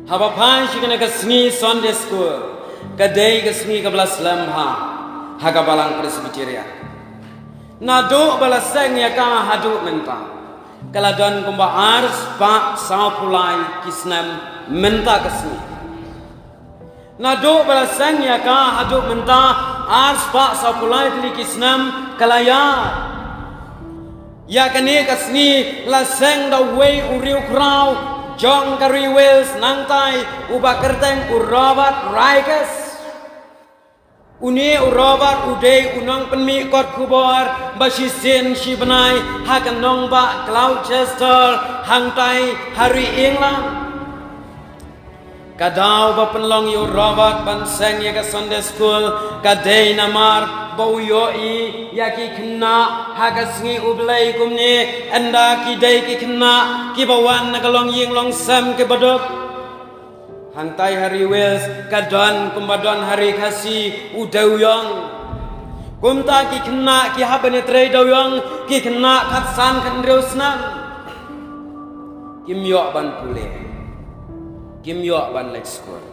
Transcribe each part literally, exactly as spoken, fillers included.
Haba phai sha kane ka sngi Sunday School, ka dei ka sngi kaba la slem bha ha ka Balang Presbyterian. Naduh ba la seng ïa ka haduh mynta, ka la don kumba ar spah sawphew lai ki snem mynta ka sngi. Naduh ba la seng ïa ka haduh mynta, ar spah sawphew lai tylli ki snem ka la ïaid. Ïa kane ka sngi la seng da uwei u riewkhraw jong ka ri Wales, nangtai uba kyrteng u Robert Raikes. Une u Robert u dei u nongpynmih kot khubor ba shisien shi bnai ha ka nongbah Gloucester, hangtai ha ri England. Ka daw ba pynlong ïa u Robert ban seng ïa ka Sunday School ka dei namar ba u ïohi ïa ki khynnah ha ka sngi U Blei kumne, ynda ki dei ki khynnah kiba wan na ka longïing longsem kaba duk. Hangtai ha ri Wales ka don kumba don ha ri Khasi u dewïong. Kumta ki khynnah ki hap ban ïatrei dewïong, ki khynnah khatsan khathynriew snem. Kim ïoh ban pule. Kim ïoh ban leit skul.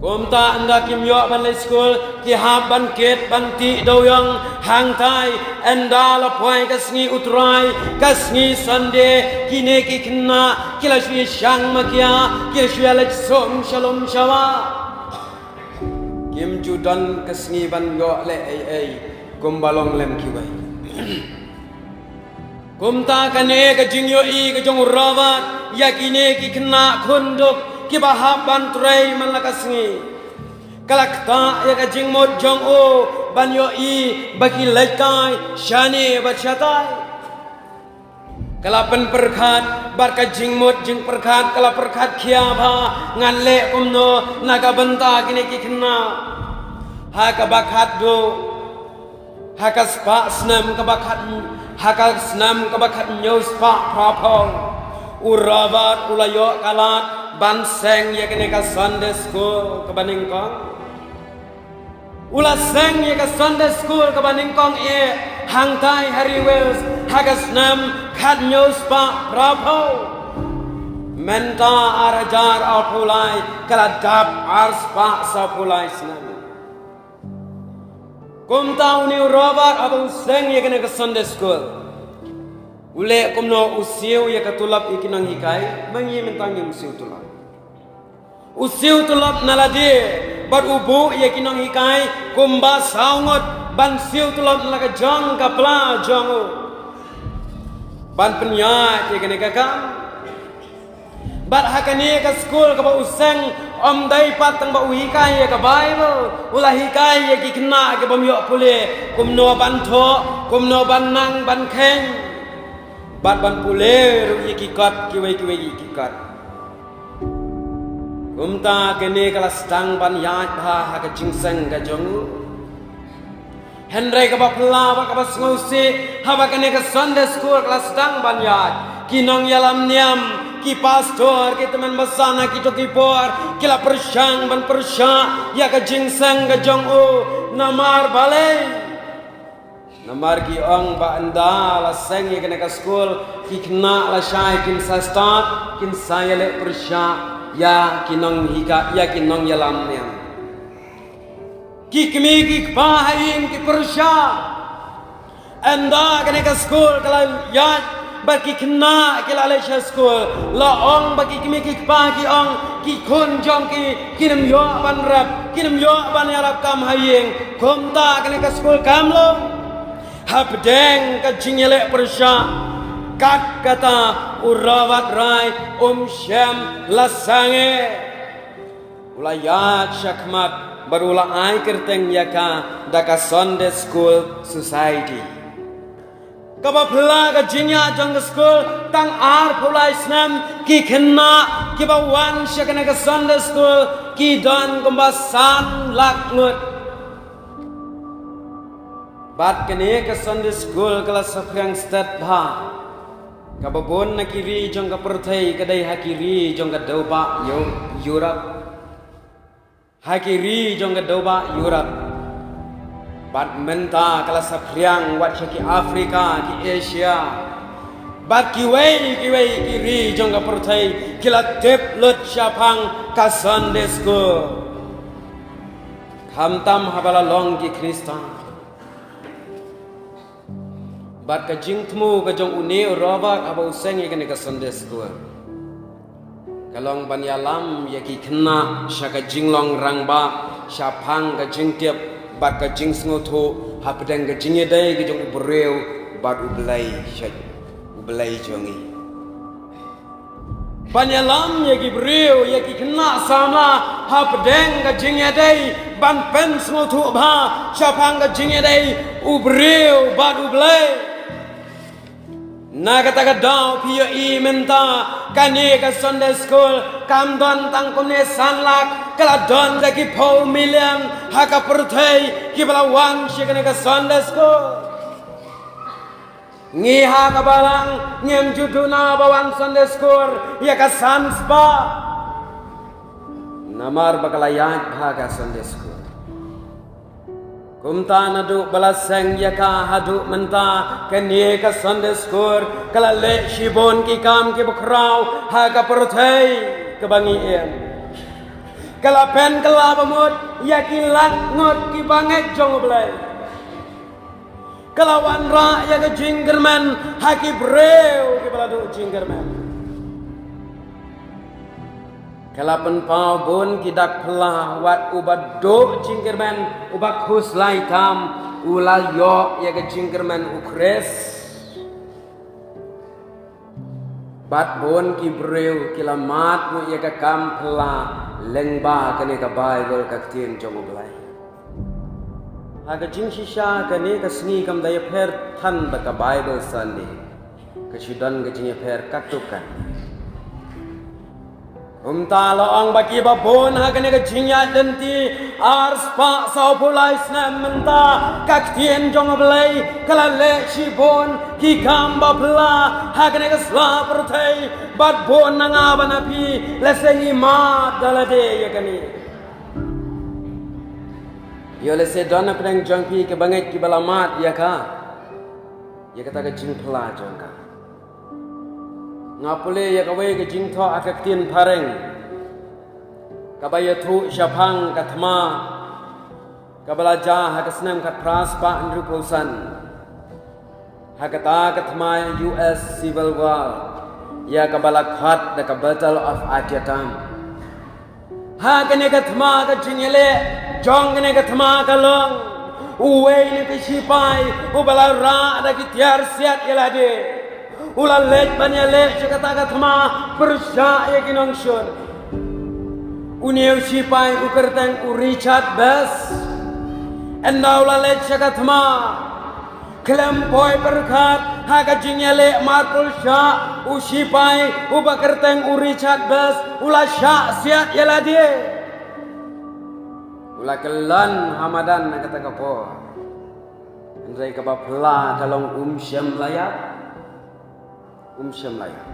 Kumta ynda kim ïoh ban leit skul, ki hap ban kit ban tih dewïong. Hangtai ynda la poi ka sngi U Trai, ka sngi Sunday, kine ki khynnah ki la shu ïashang makia, ki la shu ïaleit sum sha lum sha wah. Kim ju don ka sngi ban ïoh leh ei ei kumba long lem kiwei. Kumta kane ka jingïohi ka jong u Robert ïa kine ki khynnah khun duk kiba hap ban trei man la ka sngi ka la ktah ïa ka jingmut jong u ban ïohi ba ki leit kai shane bad shatai. Ka la pynpyrkhat bad ka jingmut jingpyrkhat ka la pyrkhat khia bha, ngan leh kumno na ka bynta kine ki khynnah. Ha kaba khatduh, ha ka spah snem kaba khat, ha ka snem kaba khathynñiew spah phraphew, u Robert u la ïoh ka lad ban seng ïa kane ka Sunday School kaba nyngkong. U la seng ïa ka Sunday School kaba nyngkong eh hangtai ha ri Wales ha ka snem khathynñiew spah phraphew. Mynta ar hajar arphew lai ka la dap ar spah sawphew lai snem. Kumta une u Robert haba u seng ïa kane ka Sunday School, u leh kumno? U siew ïa ka tulop ïa ki nonghikai. Ma ngi mynta ngim siew tulop. U siew tulop na lade bad u buh ïa ki nonghikai kumba saw ngut ban siew tulop na la ka jong ka pla jong u ban pynïaid ïa kane ka kam. Bad ha kane ka skul kaba u seng, ym dei pat tang ba u hikai ïa ka Baibl, u la hikai ïa ki khynnah kibym ïoh pule kumno ban thoh, kumno ban nang ban kheiñ, bad ban pule ruh ïa ki kot kiwei kiwei ki kot. Kumta kane ka la sdang ban ïaid bha ha ka jingseng ka jong u. Hynrei kaba phylla bad kaba sngewsih, haba kane ka Sunday School ka la sdang ban ïaid, ki nongïalam niam, ki pastor, ki tymmen basan ha kito ki por ki la pyrshang ban pyrshah ïa ka jingseng ka jong u. Namar balei? Namar ki ong ba ynda la seng ïa kane ka skul, ki khynnah lashai kin sa stad, kin sa ïaleh pyrshah ïa ki nonghikai, ïa ki nongïalam niam. Ki kmie ki kpa ha ïing ki pyrshah. Ynda kane ka skul ka la ïaid bad ki khynnah ki la leit sha skul, la ong ba ki kmie ki kpa ki ong ki khun jong ki kin ym ïoh ban rep, kin ym ïoh ban ïarap kam ha ïing. Kumta kane ka skul kam long. Hapdeng ka jingïaleh pyrshah, kat kata u Robert Raikes um shem la sangeh. U la ïaid shakhmat bad u la ai kyrteng ïa ka da ka Sunday School Society. Kaba phylla ka jingïaid jong ka skul, tang arphew lai snem, ki khynnah kiba wan sha kane ka Sunday School ki don kumba san lak ngut. Bad kane ka Sunday School ka la saphriang stet bha. Kaba bun na ki ri jong ka pyrthei ka dei ha ki ri jong ka dewbah Yu-, Europe. Ha ki ri jong ka dewbah Europe. Bad mynta ka la saphriang wat sha ki Africa, ki Asia. Bad kiwei kiwei ki ri jong ka pyrthei ki la tip lut shaphang ka Sunday school. Khamtam haba la long ki Khristan. Bad ka jingthmu ka jong une u Robert haba u seng ïa kane ka Sunday school ka long ban ïalam ïa ki khynnah sha ka jinglong rangbah shaphang ka jingtip bad ka jingsngewthuh hapdeng ka jingïadei ka jong u briew bad U Blei, sha U Blei jong ngi. Ban ïalam ïa ki briew, ïa ki khynnah samla hapdeng ka jingïadei ban pynsngewthuh bha shaphang ka jingïadei u briew bad U Blei. Na kata ka daw phi ïohi mynta kane ka Sunday school kam don tang kumne san lak, ka la don da ki phew million ha ka pyrthei kiba la wan sha kane ka Sunday school. Ngi ha ka balang ngim ju duna ba wan Sunday school ïa ka san spah. Namar ba ka la ïaid bha ka Sunday school. Kumta naduh ba la seng ïa ka haduh mynta kane ka Sunday school ka la leh shibun ki kam kiba khraw ha ka pyrthei kaba ngi im. Ka la pynkylla ba mut ïa ki lak ngut ki bangeit jong U Blei. Ka la wanrah ïa ka jingkyrmen ha ki briew kiba la duh jingkyrmen. Ka la pynpaw bun ki dak phylla, wat uba duh jingkyrmen, uba khuslai tam, u la ïoh ïa ka jingkyrmen U Khrist. Bad bun ki briew ki la mad mut ïa ka kam phylla lyngba kane ka Baibl, ka ktien jong U Blei. Ha ka jingshisha kane ka sngi kam da ïapher than bad ka Bible Sunday. Ka shu don ka jingïapher katto katne. Kumta la ong ba kiba bun ha kane ka jingïaid lynti ar spah sawphew lai snem mynta ka ktien jong U Blei ka la leh shibun ki kam ba phylla ha kane ka sla pyrthei, bad bun na nga bad na phi lehse ngi mad da lade ïa kane. Ïoh lehse don na pdeng jong phi ki bangeit kiba la mad ïa ka, ïa kata ka jingphylla jong ka. Nga pule ïa kawei ka jingthoh ha ka ktien phareng kaba ïathuh shaphang ka thma kaba la jia ha ka snem khatphra spah hynriewphew san. Ha kata ka thma U S Civil War, ïa kaba la khot da ka Battle of Antietam. Ha kane ka thma ka jingïaleh jong kane ka thma ka long, uwei na ki shipai uba la rah da ki tiar siat ïa lade, u la leit ban ïaleh sha kata ka thma pyrshah ïa ki nongshun. Une u shipai u kyrteng u Richard Best. Ynda u la leit sha ka thma, khlem poi pyrkhat ha ka jingïaleh marpyrshah, u shipai uba kyrteng u Richard Best u la shah siat ïa lade. U la kyllon ha madan na kata ka por. Hynrei kaba phylla ka long um shym la ïap. Um shym la ïap.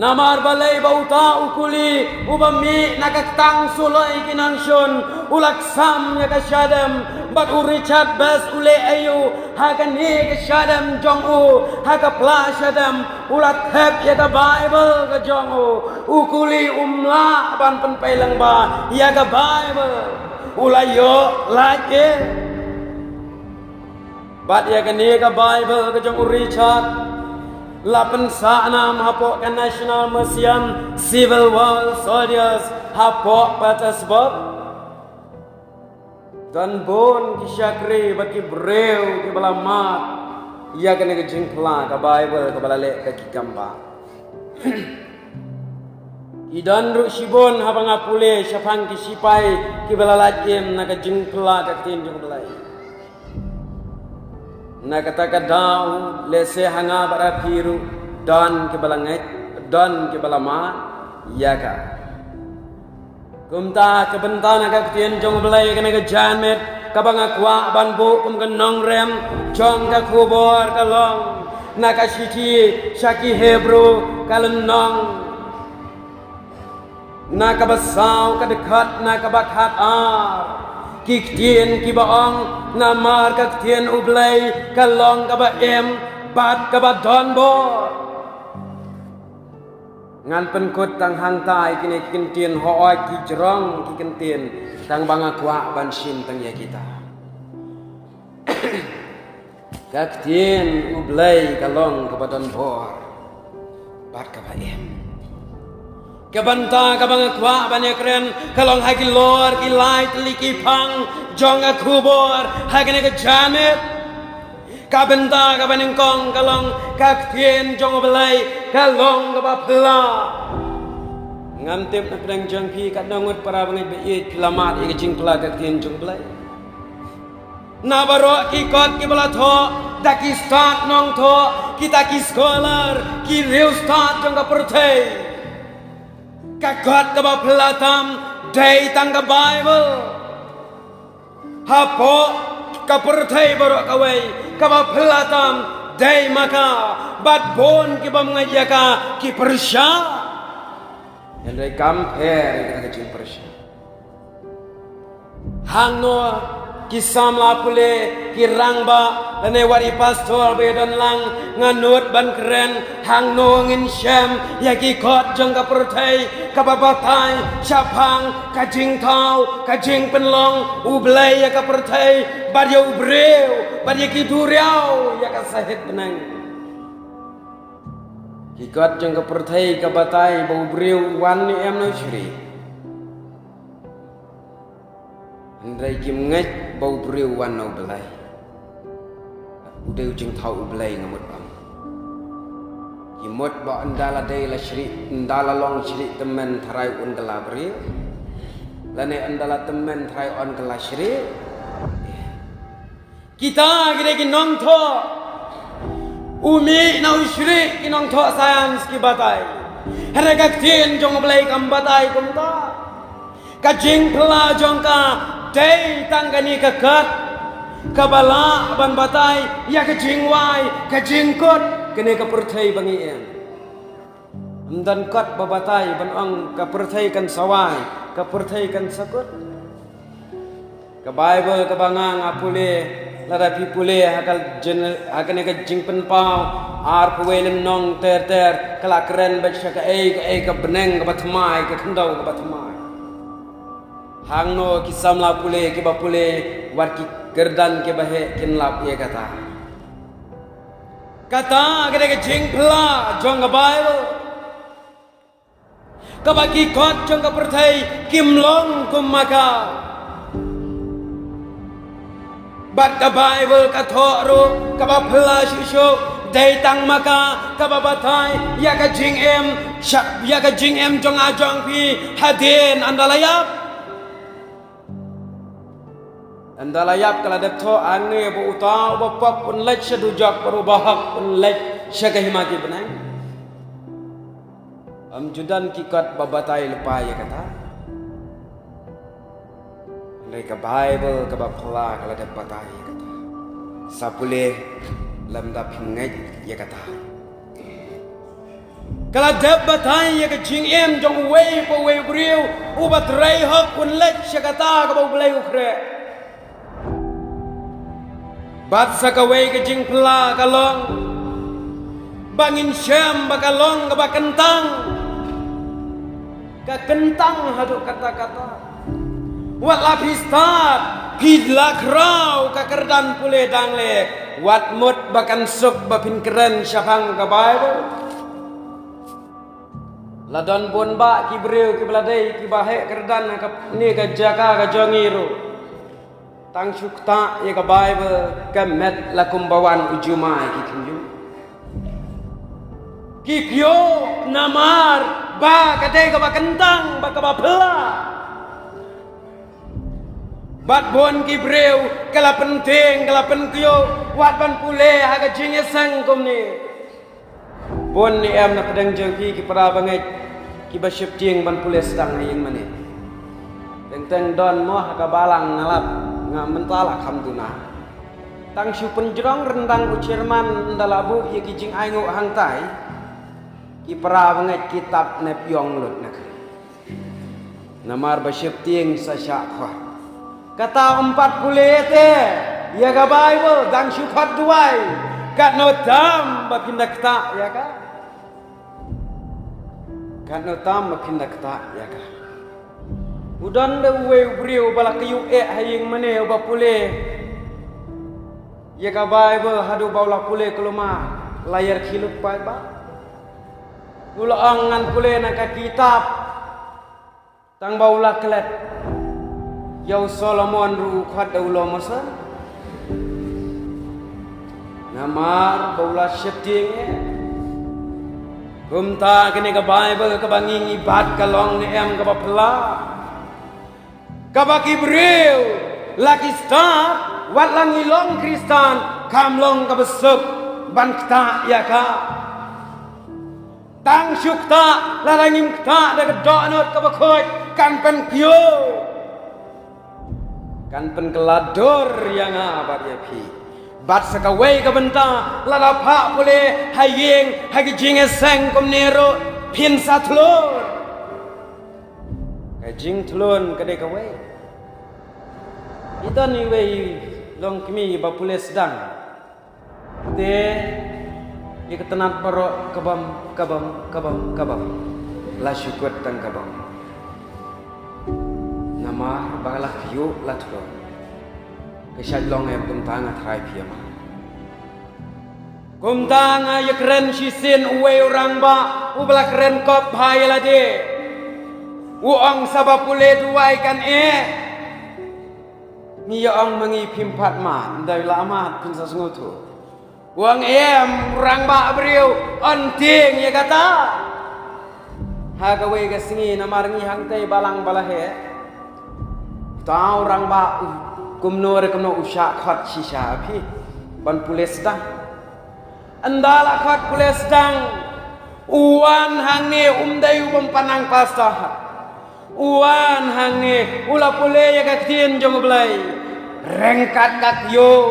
Namar balei? Ba uta u kuli uba mih na ka ktang suloi ki nongshun u la ksam ïa ka shadem, bad u Richard Best u leh aïu ha kane ka shadem jong u? Ha ka pla shadem u la thep ïa ka Baibl ka jong u. U kuli um lah ban pynpei lyngba ïa ka Baibl. U la ïoh lait im. Bad ïa kane ka Baibl ka jong u Richard la pynsah nam hapoh ka National Museum, Civil War Soldiers, hapoh Petersburg. Don bun ki shakri bad ki briew kiba la mad ïa kane ka jingphylla ka Baibl kaba la leh ka ki kambah. Ki don ruh shibun haba nga pule shaphang ki shipai kiba la lait im na ka jingphylla ka ktien jong U Blei. Na kata ka daw lehse ha nga bad ha phi ruh don kiba la ngeit, don kiba la mad ïa ka. Kumta ka bynta na ka ktien jong U Blei kane ka janmiet kaba nga kwah ban buh kum ka nongrim jong ka khubor ka long na ka shithi sha ki Hebru ka lynnong na kaba saw, ka dkhot na kaba khatar. Ki ktien kiba ong, namar ka ktien U Blei ka long kaba im, bad kaba don bor. Ngan pynkut tang hangta ïa kine ki kyntien, hooid ki jrong ki kyntien, tang ba nga kwah ban shim tang ïa kita. Ka ktien U Blei ka long kaba don bor bad kaba im. Ka bynta kaba nga kwah ban ïakren ka long ha ki lor ki lai tylli ki phang jong ka khubor ha kane ka janmiet. Ka bynta kaba nyngkong ka long ka ktien jong U Blei ka long kaba phylla. Ngam tip na pdeng jong phi katno ngut para bangeit ba ïeit phi la mad ïa ka jingphylla ka ktien jong U Blei. Na baroh ki kot kiba la thoh da ki stad nongthoh, kita ki scholar, ki riewstad jong ka pyrthei, ka kot kaba phylla tam dei tang ka Baibl. Hapoh ka pyrthei baroh kawei, kaba phylla tam dei ma ka, bad bun ki bym ngeit ïa ka ki pyrshah. Hynrei kam pher ïa ka jingpyrshah. Hangno ki samla pule, ki rangbah lane wat i pastor ba ïadon lang, nga nud ban kren hangno ngin shem ïa ki kot jong ka pyrthei kaba batai shaphang ka jingthaw, ka jingpynlong U Blei ïa ka pyrthei bad ïa u briew bad ïa ki duriaw ïa ka sahit bneng. Ki kot jong ka pyrthei ka batai ba u briew u wan ne em na u shrieh. Hynrei kim ngeit ba u briew u wan na U Blei. U dei u jingthaw U Blei nga mut ba. Ki mut ba ynda la dei la shrieh, ynda la long shrieh tymmen tharai un kylla briew. Lane ynda la tymmen tharai un kylla shrieh. Kita ki dei ki nongthoh. U mih na u shrieh ki nongthoh science ki batai. Hynrei ka ktien jong U Blei kam batai kumta. Ka jingphylla jong ka dei tang kane ka kot kaba lah ban batai ïa ka jingwai, ka jingkut kane ka pyrthei ba ngi im. Ym don kot ba batai ban ong ka pyrthei kan sa wai, ka pyrthei kan sa kut. Ka Baibl kaba nga nga pule, lada phi pule ha ka jin-, ha kane ka Jingpynpaw arphew wei lynnong ter ter, ka la kren bad sha kaei kaei ka bneng kaba thymmai, ka khyndew kaba thymmai. Hangno ki samla pule kiba pule wat ki kyrdan kiba heh kin lap ïa kata. Kata ka dei ka jingphylla jong ka Baibl. Kaba ki kot jong ka pyrthei kim long kum ma ka. Bad ka Baibl ka thoh ruh kaba phylla shuh shuh dei tang ma ka kaba batai ïa ka jingim, sha-, ïa ka jingim jong nga jong phi hadien ynda la ïap. Ynda la ïap ka la dep thoh hangne ba uta uba pop un leit sha dujok bad uba hok un leit sha ka hima ki bneng. Ym ju don ki kot ba batai lypa ïa kata. Hynrei ka Baibl kaba phylla ka la dep batai ïa kata. Sa pule lymda phim ngeit ïa kata. Ka la dep batai ïa ka jingim jong uwei pa uwei u briew uba trei hok un leit sha kata kaba U Blei u khreh. Bad sa kawei ka jingphylla ka long ba ngin shem ba ka long kaba kyntang. Ka kyntang haduh katta katta. Wat la phi stad, phi la khraw ka kyrdan pule dang leh, wat mut ba kan suk ba phin kren shaphang ka Baibl. La don bun bah ki briew kiba la dei kiba heh kyrdan ha kane ka jaka ka jong ngi ruh. Tang shu ktah ïa ka Baibl ka met la kumba wan u jumai ki kynjung. Ki kyiuh namar ba ka dei kaba kyntang bad kaba phylla. Bad bun ki briew ka la pyntieng ka la pynkyiuh wat ban pule ha ka jingïaseng kumne. Bun ne em na pdeng jong phi ki para bangeit kiba sheptieng ban pule sdang ha ïing mane. Teng teng don mo ha ka balang nga lap nga mynta la kham duna. Tang shu pynjrong ryndang u chairman ynda la buh ïa ki jingainguh hangtai. Ki para bangeit ki tap nep ïong lut na ka. Namar ba sheptieng sa shah khot. Kata ym pat pule te ïa ka Baibl dang shu khot duwai. Katno tam ba phin da ktah ïa ka? Katno tam ba phin da ktah ïa ka? U don da uwei u briew ba la kyiuh eh ha ïing mane, uba pule ïa ka Baibl haduh ba u la pule kulmar, la ïar khie lut paidbah. U la ong, ngan pule na ka kitab. Tang ba u la klet ïa u Solomon ruh u khot da u longmosor. Namar ba u la sheptieng eh. Kumta kane ka Baibl kaba ngi ngi bat ka long ne em kaba phylla? Kaba ki briew la ki stad, wat la ngi long Khristan, kam long kaba suk ban ktah ïa ka. Tang shu ktah, lada ngim ktah da ka dohnud kaba khuid, kan pynkiew, kan pynkylla dur ïa nga bad ïa phi. Bad sa kawei ka bynta, lada phah pule ha ïing, ha ki jingïaseng kumne ruh, phin sa thlun. Ka jingthlun ka dei kawei. I don iwei i longkmie ba pule sdang. Te ïa ka tnat baroh ka bam, ka bam, ka bam, ka bam. La shu kut tang ka bam. Namar ba la kyiuh la thlun. Ka shait long em kumta, nga tharai phi ïa ma. Kumta nga ïakren shisien uwei u rangbah uba la kren kop bha ïa lade. U ong, sa ba pule duwai kan eh. Ngi ïa ong ma ngi, phim pat mad, ynda la mad phin sa sngewthuh. U ong, em, rangbah briew, yn tieng ïa kata. Ha kawei ka sngi namar ngi hangtei balang ba la heh. Uta u rangbah u, kumno re kumno u shah khot shisha phi ban pule sdang. Ynda la khot pule sdang, u wan hangne, um dei u bym pat nang pastor. U wan hangne, u la pule ïa ka ktien jong U Blei ryngkat ka kyiuh.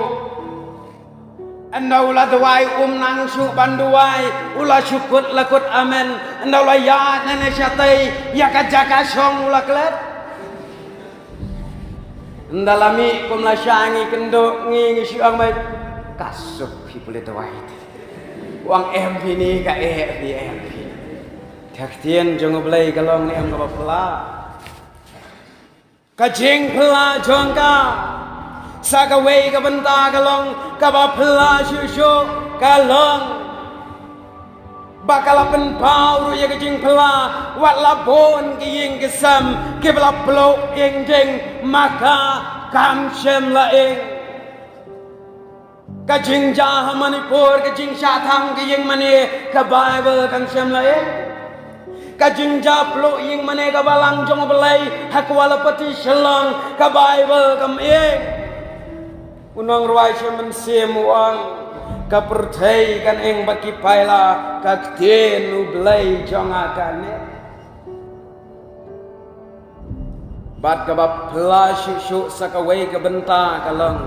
Ynda u la duwai, um nang shuh ban duwai, u la shu kut la kut amen. Ynda u la ïaid na ne shatei ïa ka jaka shong u la klet. Ynda la mih kum la shah ngi kynduh, ngi ngi shu ong, bad ka suk phi pule duwai te. U ong, em phi ne ka eh phi, em phi. Ka ktien jong U Blei ka long ne em kaba phylla? Ka jingphylla jong ka sa kawei ka bynta ka long kaba phylla shuh shuh, ka long ba ka la pynpaw ruh ïa ka jingphylla, wat la bun ki ïing ki sem kiba la pluh ïing ding, ma ka kam shym la ïeng. Ka jingjia ha Manipur, ka jingshah thang ka ïing mane, ka Baibl kam shym la ïeng. Ka jingjia pluh ïing mane ka Balang jong U Blei ha Kualapati Shillong, ka Baibl kam ïeng. U nongrwai Shyam Mynsiem u ong, ka pyrthei kan ïeng bad ki paila, ka ktien U Blei jong nga kan ïeng. Bad kaba phylla shuh shuh sa kawei ka bynta ka long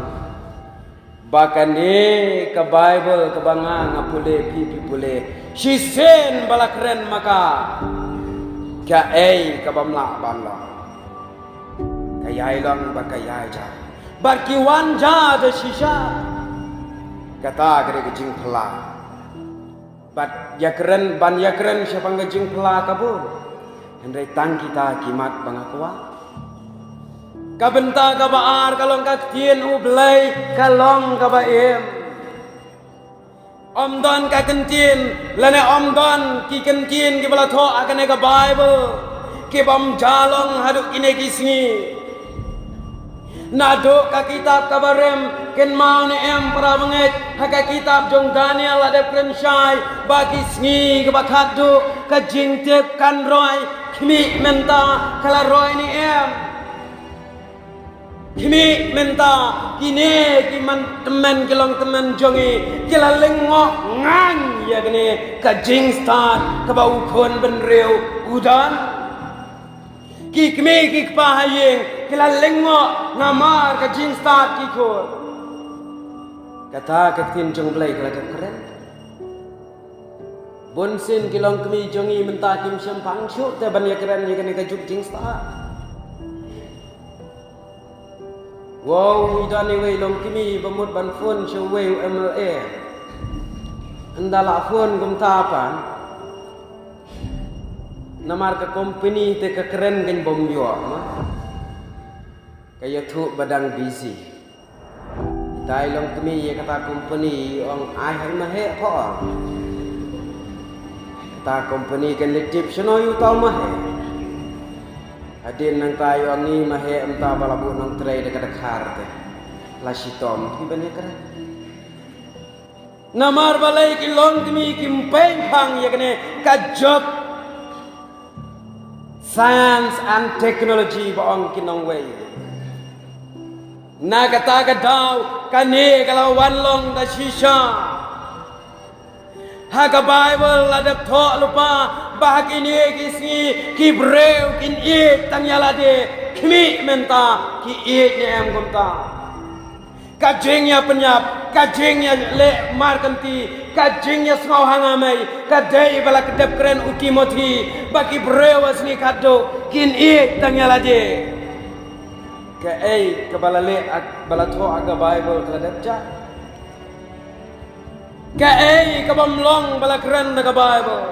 ba kane ka Baibl kaba nga nga pule, phi phi pule, shisien ba la kren ma ka, kaei kaba ym lah ban long. Ka ïai long bad ka ïai jia, bad ki wan jia da shisha. Kata ka dei ka jingphylla. Bad ïakren, ban ïakren shaphang ka jingphylla ka bun. Hynrei tang kita ki mat ba nga kwah. Ka bynta kaba ar ka long ka ktien U Blei ka long kaba im. Ym don ka kyntien lane ym don ki kyntien kiba la thoh ha kane ka Baibl kibym ja long haduh kine ki sngi. Naduh ka kitab kaba rim, kynmaw ne em para bangeit, ha ka kitab jong Daniel la dep kren shai ba ki sngi kiba khatduh ka jingtip kan roi. Khmih, mynta ka la roi ne em? Khmih, mynta kine ki man tymmen, ki long tymmen jong ngi, ki la lyngngoh ngan ïa kane ka jingstad kaba u khun bynriew u don. Ki kmie ki kpa ha ïing ki la lyngngoh namar ka jingstad ki khun. Kata ka ktien jong U Blei ka la dep kren. Bun sien ki longkmie jong ngi mynta kim shym pang shuh te ban ïakren ïa kane ka juk jingstad. Wow, i don iwei i longkmie ba mut ban phone sha uwei u M L A. Ynda la phone kumta pan. Namar ka company te ka kren kan bym ïoh ma. Ka ïathuh ba dang busy. Ita i longkmie ïa kata company i ong ai ha i maheh pha ong. Kata company kan leit tip shano ïa uta u maheh. Hadien nangta i ong i maheh mynta ba la buh nongtrei da ka dkhar te. La shitom phi ban ïakren. Namar balei ki longkmie kim pynphang ïa kane ka job science and technology ba ong ki nongwei. Na kata ka daw kane ka la wan long da shisha. Ha ka Bible la dep thoh lypa ba ha kine ki sngi ki briew kin ïeit tang ïa lade, khmih mynta ki ïeit ne em kumta. Ka jingïapynïap, ka jingïaleh markynti, ka jingïasngew hanga mei, ka dei ba la dep kren u Timothi ba ki briew ha sngi khatduh kin ïeit tang ïa lade. Kaei kaba la leh, ba la thoh ha ka Bible ka la dep jah? Kaei kaba ym long ba la kren da ka Bible?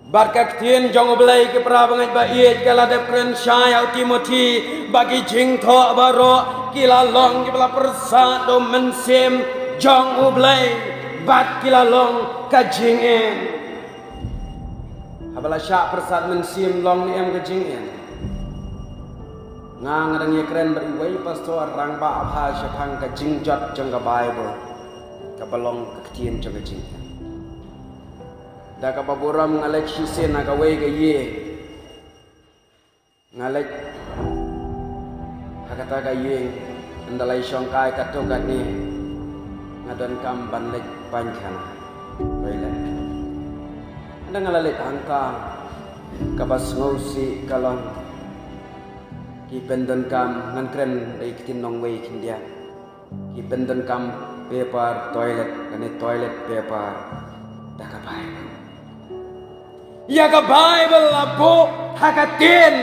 Bad ka ktien jong U Blei, ki para bangeit ba ïeit, ka la dep kren shai ha u Timothi ba ki jingthoh baroh ki la long kiba la pyrsad da u Mynsiem jong U Blei bad ki la long ka jingim. Haba la shah pyrsad Mynsiem long ne em ka jingim? Nga, nga dang ïakren bad iwei i pastor rangbah bha shaphang ka jingjot jong ka Bible kaba long ka ktien jong ka jingim. Da kaba burom nga leit shisien ha kawei ka ïing. Nga leit ha kata ka ïing, ynda la i shong kai katto katne nga donkam ban leit pynkhana. Toilet. Ynda nga la leit hangta, kaba sngewsih ka long, ki pyndonkam, ngan kren da i ktien nongwei khyndiat. Ki pyndonkam paper toilet, lane toilet paper da ka Bible. Ïa ka Bible la buh ha ka ktien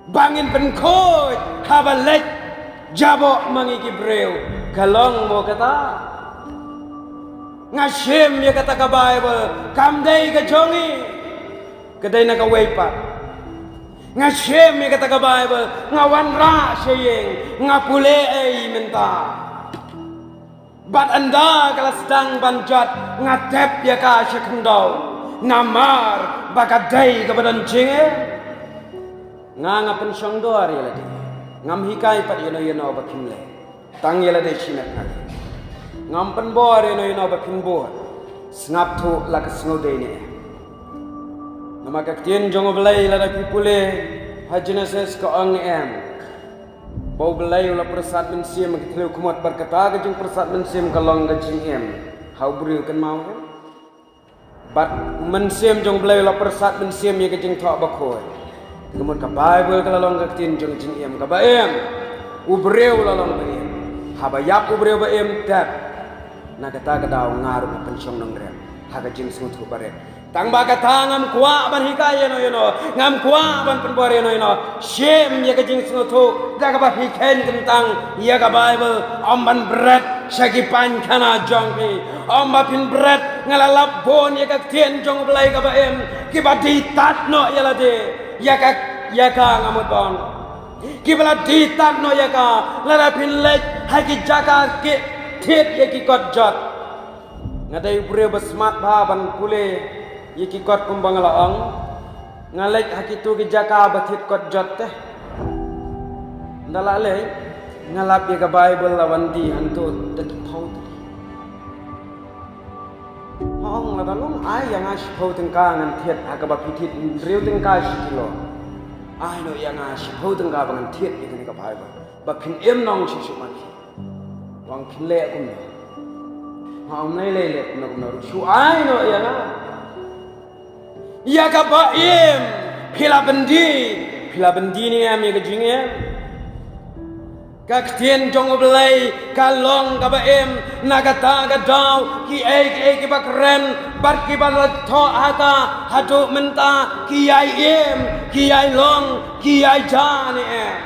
ba ngin pynkhuid haba leit jaboh ma ngi ki briew. Ka long mo kata? Nga shim ïa kata ka Bible kam dei ka jong ngi, ka dei na kawei pat. Nga shim ïa kata ka Bible, nga wanrah sha ïing, nga pule ei mynta. Bad ynda ka la sdang ban jot, nga tep ïa ka sha khyndew. Namar ba ka dei kaba don jingim. Nga, nga pynshong dor ïa lade. Ngam hikai pat ïano ïano ba phim leh. Tang ïa lade shimet nga. Ngam pynbor ïano ïano ba phin bor. Sngap thuh la ka sngewdei ne em. Namar ka ktien jong U Blei lada phi pule ha Genesis ka ong ne em ba U Blei u la pyrsad mynsiem ha ki thliew khmut, bad kata ka jingpyrsad mynsiem ka long ka jingim ha u briew, kynmaw em? Bad mynsiem jong U Blei u la pyrsad mynsiem ïa ka jingthoh bakhuid. Ka mut ka Bible ka la long ka ktien jong jingim, kaba im. U briew u la long ba im. Haba ïap u briew ba im, tep. Na kata ka daw nga ruh nga pynshong nongrim ha ka jingsngewthuh barit. Tang ba kata ngam kwah ban hikai ïano ïano, ngam kwah ban pynbor ïano ïano. Shim ïa ka jingsngewthuh da kaba phi kheiñ kyntang ïa ka Bible, ym ban bret sha ki pynkhana jong phi. Ym ba phin bret, nga la lap bun ïa ka ktien jong U Blei kaba im, kiba die tad noh ïa lade ïa ka, ïa ka nga mut ban. Kiba la die tad noh ïa ka lada phin leit ha ki jaka ki thied ïa ki kot jot. Nga dei u briew ba smat bha ban pule ïa ki kot kumba nga la ong. Nga leit ha kito ki jaka ba thied kot jot te. Ynda la leit, nga lap ïa ka Bible la wan die hangto da ki phew tylli. Nga ong, lada long ai ïa nga shiphew tyngka ngan thied ha kaba phi thied hynriew tyngka shi kilo. Ai noh ïa nga shiphew tyngka ba ngan thied ïa kane ka Bible ba phin im nong shisha ma phi. Wan phin leh kumno? Nga ong, ym lei lei leh kumno kumno ruh, shu ai noh ïa nga. Ïa kaba im phi la pyndie, phi la pyndie ne em ïa ka jingim? Ka ktien jong U Blei ka long kaba im. Na kata ka daw kiei kiei kiba kren bad kiba la thoh hata haduh mynta ki ïai im, ki ïai long, ki ïai ja ne em?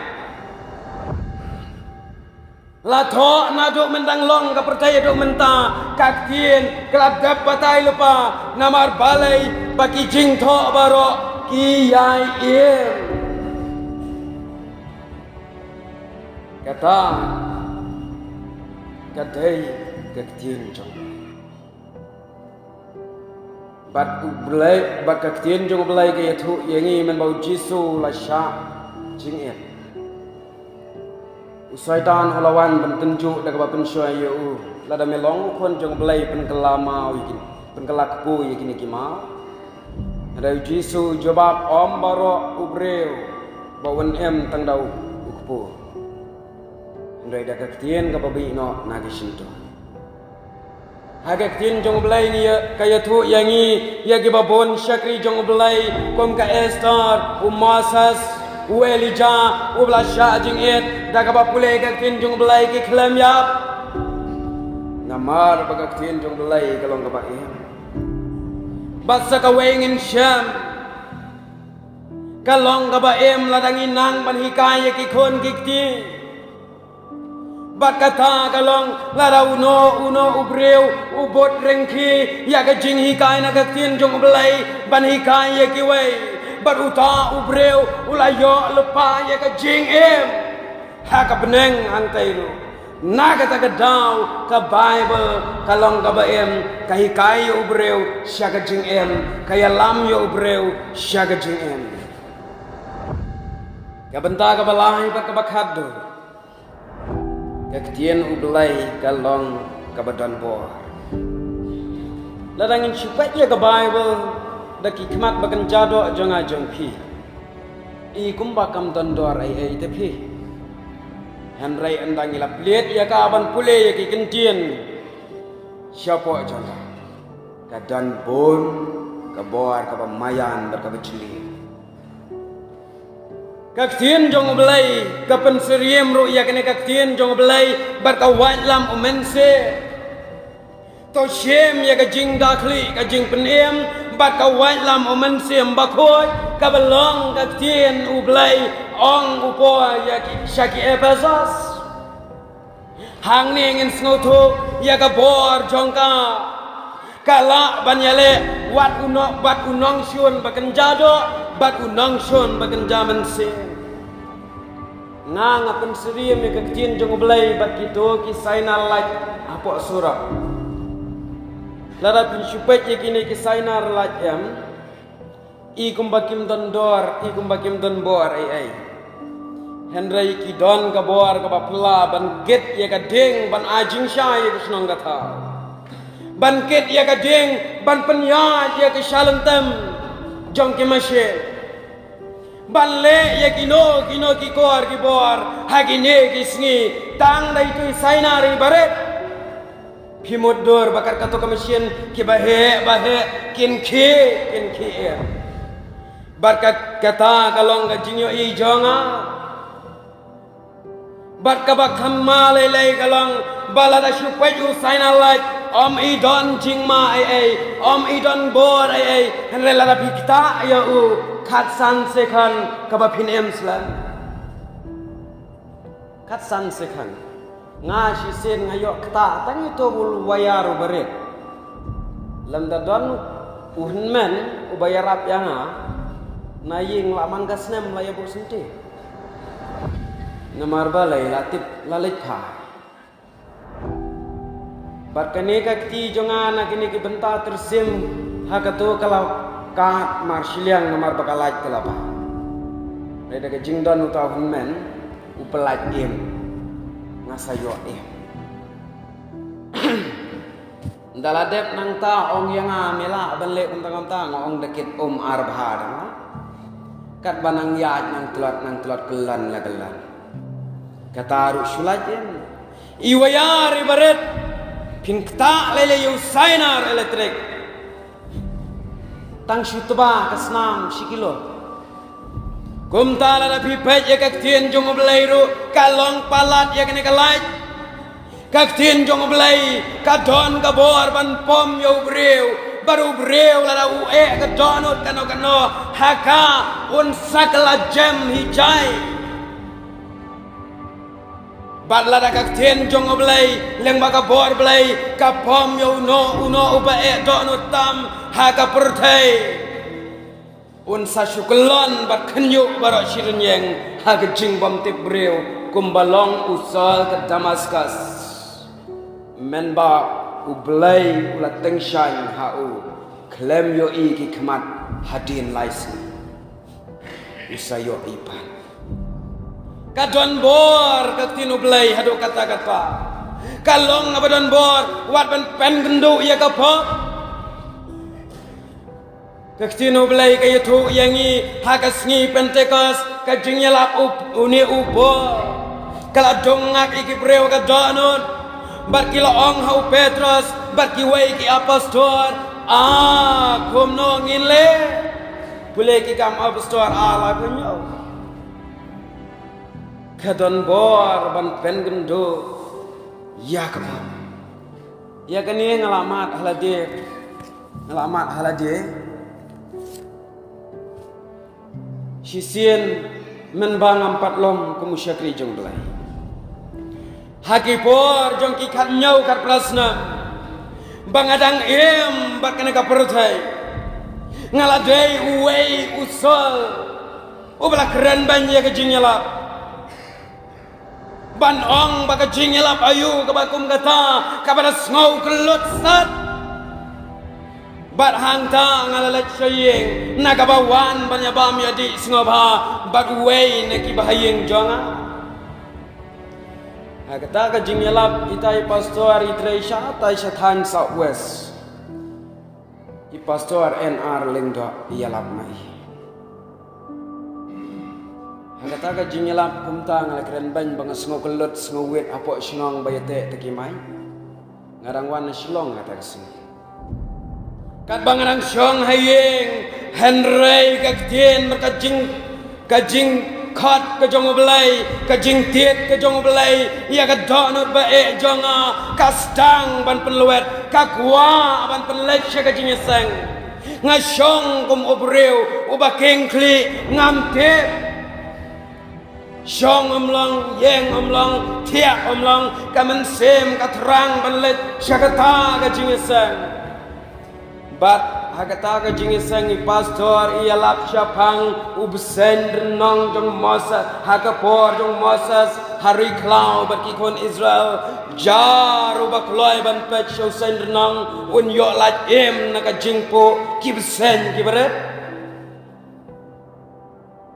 La thoh naduh myndang long ka pyrthei haduh mynta, ka ktien ka la dep batai lypa, namar balei ba ki jingthoh baroh ki ïai im. Kata ka dei ka ktien jong Bad U Blei, bad ka ktien jong U Blei ka ïathuh ïa ngi mynba U Jisu la shah jingit. U Soitan u la wan ban tynjuh da kaba pynshoi ïa u. Lada me long u khun jong U Blei, pynkylla maw ïa kine, pynkylla kpu ïa kine ki maw. Hynrei U Jisu u jubab, ym baroh u briew ba un im tang da u kpu, hynrei da ka ktien kaba mih noh na ka shyntur. Ha ka ktien jong U Blei ngi ïa, ka ïathuh ïa ngi ïa kiba bun shakri jong U Blei, kum ka Esther, u Moses, u Elijah, u ba la shah jingit, da kaba pule ka ktien jong U Blei ki khlem ïap. Namar ba ka ktien jong U Blei ka long kaba im. Bad sa kawei ngin shem, ka long kaba im lada ngi nang ban hikai ïa ki khun ki kti. Bad kata ka long lada uno uno u briew u bud ryngki ïa ka jinghikai na ka ktien jong U Blei ban hikai ïa kiwei. Bad uta u briew u la ïoh lypa ïa ka jingim ha ka bneng hangtei ruh. Na kata ka daw ka Baibl ka long kaba im, ka hikai ïa u briew sha ka jingim, ka ïalam ïa u briew sha ka jingim. Ka bynta kaba lai bad kaba khatduh, ka ktien U Blei ka long kaba don bor. Lada ngin shu peit ïa ka Baibl da ki khmat ba kynja doh jong nga jong phi, i kumba kam don dor ei ei te phi. Hynrei ynda ngi la plied ïa ka ban pule ïa ki ktien shapoh jong ka, ka don bun ka bor kaba maïan bad kaba jylliew. Ka ktien jong U Blei ka pynsyriem ruh ïa kane ka ktien jong U Blei bad ka waitlam U Mynsiem. To shim ïa ka jingdakhlieh ka jingpynim bad ka waitlam U Mynsiem Bakhuid kaba long ka ktien U Blei, ong u Paul ïa ki, sha ki Ephesos. Hangne ngin sngewthuh ïa ka bor jong ka. Ka lah ban ïaleh wat u no-, bad u nongshun ba kynja doh, bad u nongshun ba kynja mynsiem. Nga, nga pynsyriem ïa ka ktien jong U Blei bad kito ki sainar lait hapoh surok. Lada phin shu peit ïa kine ki sainar lait, em, i kumba kim don dor, i kumba kim don bor ei ei. Hynrei ki don ka bor kaba phylla ban kit ïa ka ding ban ai jingshai ïa ka shnong ka thaw. Ban kit ïa ka ding ban pynïaid ïa ka shalynter jong ki machine. Ban leh ïa kino kino ki kor ki bor ha kine ki sngi, tang da itu i sainar ibarit. Phi mutdur ba kat kato ka machine kiba heh ba heh kin khie, kin khie. Bad ka, kata ka long ka jingïohi jong nga. Bad kaba kham ma lei lei ka long ba lada shu peit u sainar lait, ym i don jingma ei ei, ym i don bor ei ei, hynrei lada phi ktah ïa u khatsan sekon kaba phin im slem. Khatsan sekon. Nga shisien nga ïoh ktah tang ïa uto u wire uba rit. Lymda don u hynmen uba ïarap ïa nga, na ïing la man ka snem la ïa buh sngewthuh. Namar balei? La tip la leit phai. Bad kane ka kti jong nga na kine ki bynta tyrsim ha kato ka la kad mar shiliang namar ba ka lait ka la bha. Dei da ka jingdon uta u hynmen u pyllait im, nga sa ïoh im. Ynda la dep nangta ong ïa nga, me lah ban leh kumta kumta, nga ong da kit um ar bha da nga. Katba nang ïaid nang tlot nang tlot, kyllon la kyllon. Kata ruh shu lait im. I wire ibarit phin ktah lei lei ïa u sainar elektrik. Tang shu tba ka snam shi kilo. Kumta lada phi peit ïa ka ktien jong U Blei ruh ka long palat ïa kane ka lait. Ka ktien jong U Blei ka don ka bor ban pom ïa u briew, bad u briew lada u eh ka dohnud kano kano ha ka, un sa kylla jem hi jai. Bad lada ka ktien jong U Blei, lyngba ka bor Blei, ka pom ïa uno uno uba eh dohnud tam ha ka pyrthei, un sa shu kyllon bad khynñiuh baroh shi rynïeng ha ka jingbymtip briew, kumba long u Saul ka Damaskus. Mynba U Blei u la tyngshaiñ ha u, khlem ïohi ki khmat hadien lai sngi, u sa ïohi pat. Ka don bor ka ktien U Blei haduh katta katta. Ka long kaba don bor, wat ban pynkynduh ïa ka pop. Ka ktien U Blei ka ïathuh ïa ngi ha ka sngi Pentekost, ka jingïalap u, une u Paul. Ka la dung ngak ïa ki briew ka dohnud, bad ki la ong ha u Petros bad kiwei ki apostol, a, kumno ngin leh? Pule ki kam apostol, a, la kumno. Ka don bor ban pynkynduh ïa ka pop. Ïa kane nga la mad ha lade, nga la mad ha lade. Shisien mynba ngam pat long kum u shakri jong U Blei, ha ki por jong ki khathynñiew khatphra snem ba nga dang im bad kane ka pyrthei, nga la dei uwei u Saul uba la kren beiñ ïa ka jingïalap. Ban ong ba ka jingïalap aïu kaba kum kata, kaba da sngew kyllut sat. Bad hangta nga la leit sha ïing, na kaba wan ban ïabam ïadih sngewbha bad uwei na ki bahaïing jong nga. Ha kata ka jingïalap, itai i pastor i trei shatai sha thaiñ South West. I pastor N R Lyngdoh i ïalap ma i. Ha kata ka jingïalap kumta nga la kren beiñ ba nga sngew kyllut, sngew wit hapoh shnong ba ïateh te ki mai. Nga dang wan na Shillong kata ka sngi. Katba nga dang shong ha ïing, hynrei ka ktien bad ka jing ka jingkhot ka jong U Blei, ka jingtied ka jong U Blei ïa ka dohnud ba eh jong nga, ka sdang ban pynlwet, ka kwah ban pynleit sha ka jingïaseng. Nga shong kum u briew uba king khlieh, ngam tip. Shong ym long, ïeng ym long, thiah ym long, ka mynsiem ka thrang ban leit sha kata ka jingïaseng. Bad ha kata ka jingïaseng i pastor i ïalap shaphang u bseiñ rnong jong Moses, ha ka por jong Moses ha ri khlaw bad ki khun Israel. Jar uba kloi ban peit sha u seiñ rnong un ïoh lait im na ka jingpuh ki bseiñ kiba rit.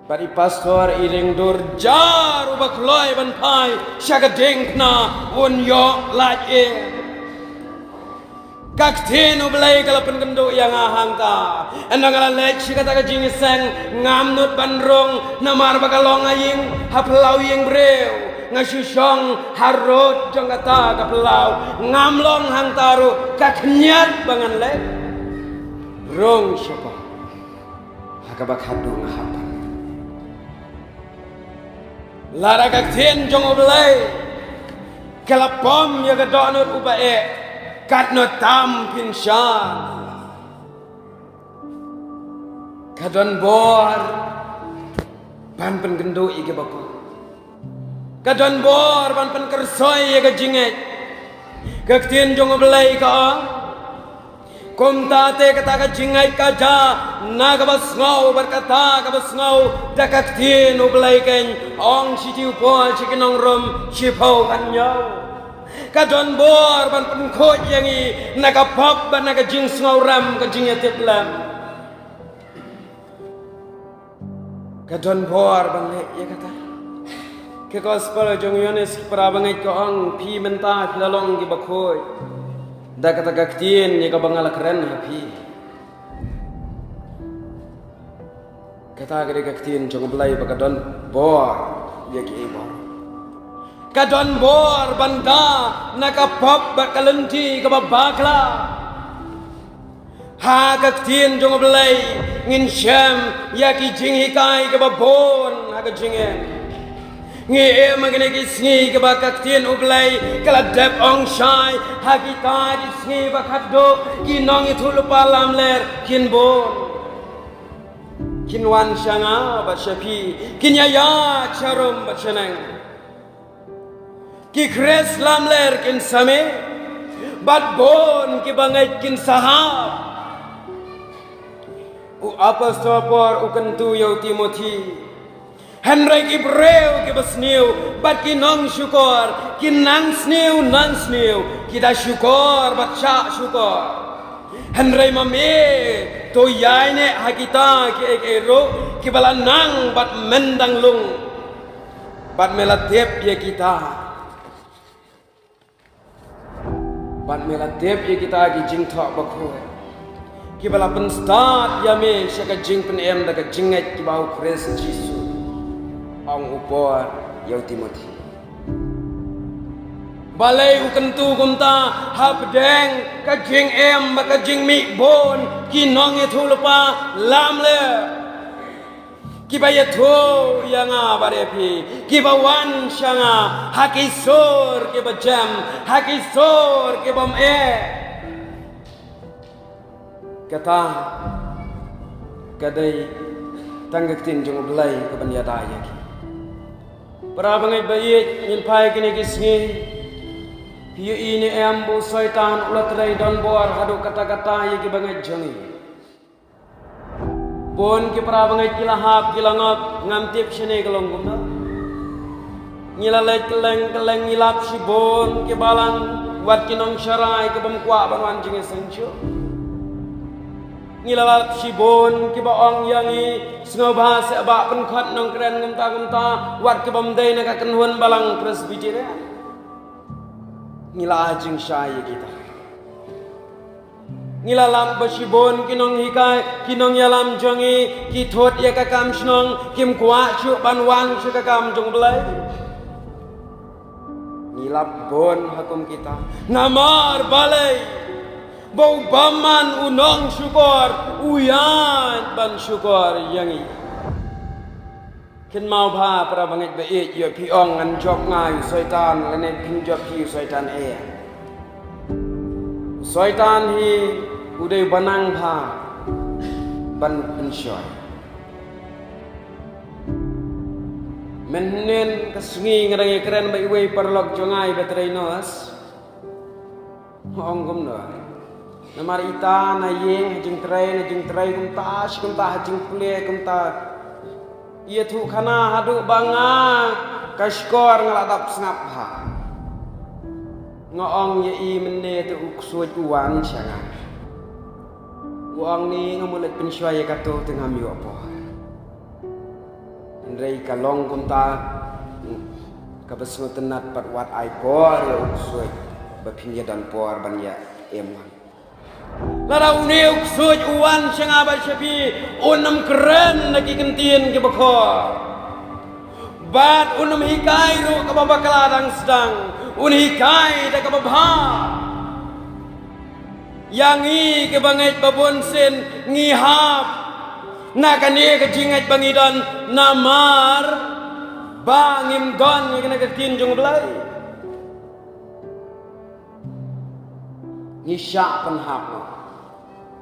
Bad i pastor i ring dur, jar uba kloi ban phai sha ka diengphna un ïoh lait im. Ka ktien U Blei ka la pynkynduh ïa nga hangta. Ynda nga la leit sha kata ka jingïaseng, ngam nud ban rung, namar ba ka long ha ïing, ha phyllaw ïing briew. Nga shu shong harud jong kata ka phyllaw. Ngam long hangta ruh, ka khynñiat ba ngan leit. Rung shapoh. Ha kaba khadduh nga hap ban. Lada ka ktien jong U Blei ka la pom ïa ka dohnud uba eh, katno tam phin shah. Ka don bor ban pynkynduh ïa kiba pom. Ka don bor ban pynkyrsoi ïa ka jingngeit. Ka ktien jong U Blei ka ong, kumta te kata ka jingngeit ka jia na kaba sngew bad kata kaba sngew da ka ktien U Blei keiñ. Ong shithi u Paul sha ki nong Rom shiphew khathynñiew. Ka don bor ban pynkhuid ïa ngi na ka pop bad na ka jingsngewrem ka jingïatiplem. Ka don bor ban leh ïa kata. Ka gospel jong u Ïoannis khatphra bangeit ka ong, phi mynta phi la long kiba khuid da kata ka ktien ïa kaba nga la kren ha phi. Kata ka dei ka ktien jong U Blei ba ka don bor ïa kiei baroh. Ka don bor ban da na ka pop bad ka lynti kaba bakla. Ha ka ktien jong U Blei ngin shem ïa ki jinghikai kiba bun ha ka jingim. Ngi im ha kine ki sngi kiba ka ktien U Blei ka la dep ong shai, ha kita ki sngi ba khatduh ki nongïathuhlypa lamler kin bun. Kin wan sha nga bad sha phi, kin ïaid sharum bad shaneng. Ki Khrist lamler kin sa mih, bad bun ki bangeit kin sa hap. U apostol Paul u kyntu ïa u Timothi. Hynrei ki briew kiba sniew bad ki nongshukor, ki nang sniew nang sniew, ki da shukor bad shah shukor. Hynrei ma me, to ïaineh ha kita kiei kiei ruh kiba la nang bad men dang lung. Bad me la tip ïa kita. Bad me la tip ïa kita ki jingthoh bakhuid kiba la pynstad ïa me sha ka jingpynim da ka jingngeit kiba ha u Khrist Jisu, ong u Paul ïa u Timothi. Balei u kyntu kumta? Hapdeng ka jingim bad ka jingmih bun ki nongïathuhlypa lamler. Kiba ïathuh ïa nga bad ïa phi, kiba wan sha nga ha ki sur kiba jem, ha ki sur kiba ym eh. Kata ka dei tang ka ktien jong U Blei kaban ïada ïa ki. Para bangeit ba ïeit, ngin phai kine ki sngi. Phi ïohi ne em ba u Soitan u la trei donbor haduh katta katta ïa ki bangeit jong ngi. Bun ki para bangeit ki la hap, ki la ngop, ngam tip shane ka long kumno. Ngi la leit kylleng kylleng, ngi lap shibun ki balang, wat ki nongsharai kiba ym kwah ban wan jingïaseng shuh. Ngi la lap shibun kiba ong ïa ngi, sngewbha seh ba pynkhot nongkren kumta kumta, wat kiba ym dei na ka kynhun balang Presbyterian. Ngi la ai jingshai ïa kita. Ngi la lap ba shibun ki nonghikai, ki nongïalam jong ngi, ki thut ïa ka kam shnong, kim kwah shuh ban wan sha ka kam jong U Blei. Ngi lap bun ha kum kita. Namar balei? Ba u bymman u nongshukor u ïaid ban shukor ïa ngi. Kynmaw bha para bangeit ba ïeit, ïoh phi ong ngan jop nga ïa u Soitan, lane phin jop phi ïa u Soitan, eh. U Soitan hi u dei uba nang bha ban pynshoi. Mynhynnin ka sngi nga dang ïakren bad iwei i paralok jong nga iba trei nurse. Nga ong kumno? Namar ita na ïing ha jingtrei, na jingtrei kumta, shi kumta ha jingpule kumta. Ïathuh khana haduh ba nga ka shkor nga la dap sngap bha. Nga ong ïa i mynne te u ksuid u wan sha nga. U ong ni nga mut leit pynshoi ïa kato te ngam ïoh por. Hynrei ka long kumta, kaba sngewtynnat pat wat ai por ïa u ksuid ba phin ïa don por ban ïa im ngan. Lada une u ksuid u wan sha nga bad sha phi, un ym kren na ki kyntien kiba khor. Bad un ym hikai ruh kaba bakla dang sdang, un hikai da kaba bha. Ïa ngi kiba ngeit ba bun sien ngi hap na kane ka jingngeit ba ngi don namar ba ngim don ïa kane ka ktien jong U Blei. Ngi shah pynhap mo.